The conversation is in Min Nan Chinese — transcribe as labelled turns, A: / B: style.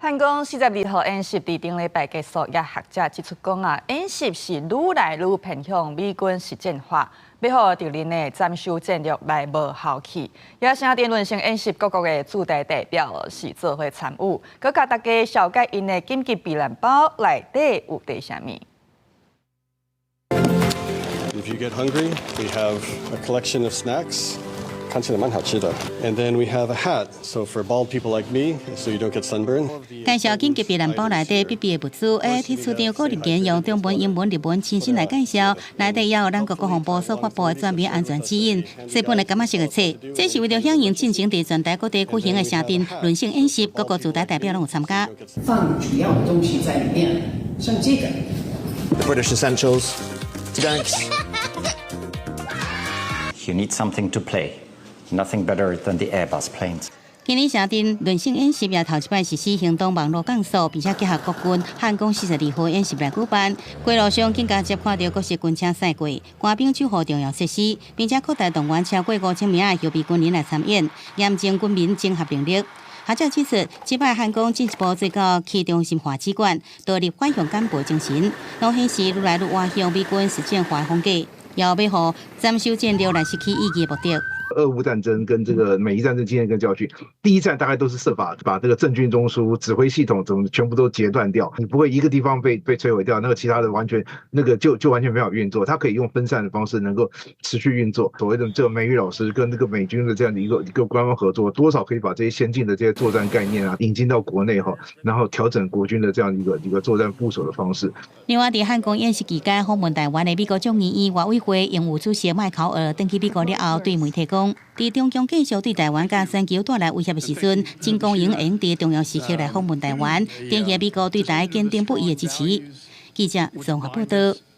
A: 漢光42號演習佇頂禮拜結束，也學者指出講啊，演習是愈來愈偏向美軍實戰化，欲予敵人的斬首戰略來無效去。也城鎮論城演習，各國的駐台代表是做伙參與，閣共大家紹介𪜶的緊急避難包內底有帶啥物。
B: If you get hungry, we have a collection of snacks. 看起來蠻好吃的。And then we have a hat, so for bald people like me, so you don't get sunburn.
C: 介紹緊急避難包內底必備的物資，AIT 處長郭立堅用中文、英文、日文親身來介紹，內底也有咱國國防部所發布的專門安全指引，細本的感覺是個冊。這是為著響應進前佇全台各地舉行的城鎮論城演習，各國駐台代表攏有參加。
D: 放主要的東西在裡面，像這個。
E: The British essentials. Thanks.
F: You need something to play. Nothing better than the Airbus planes.
C: 今年城鎮論城演習也頭一擺實施行動網路降速，並且結合國軍漢光四十二號演習來舉辦。規路上更加接看著各式軍車駛過，官兵守護重要設施，並且擴大動員超過5000名的後備軍人來參演，驗證軍民整合能力。學者指出，這擺漢光進一步做到去中心化指管，導入反向簡報精神，攏顯示愈來愈倚向美軍實戰化風格，也欲予斬首戰略來失去意義的目的。
G: 俄烏戰爭跟這個美伊戰爭經驗跟教訓，第一戰大概都是設法把這個政軍中樞、指揮系統總全部都截斷掉，你不會一個地方被摧毀掉，那個其他的完全那個就完全沒法運作。它可以用分散的方式能夠持續運作。所謂的這個美語老師跟那個美軍的這樣的一個官方合作，多少可以把這些先進的這些作戰概念啊引進到國內哈，然後調整國軍的這樣一個作戰部署的方式。
C: 另外，佇漢光演習期間訪問台灣的美國眾議院外委會榮譽主席麥考爾，轉去美國了後，對媒體講，佇中共繼續對台灣佮全球帶來威脅的時陣，真光榮會佇重要時刻來訪問台灣，展現美國對台堅定不移的支持。記者綜合報道。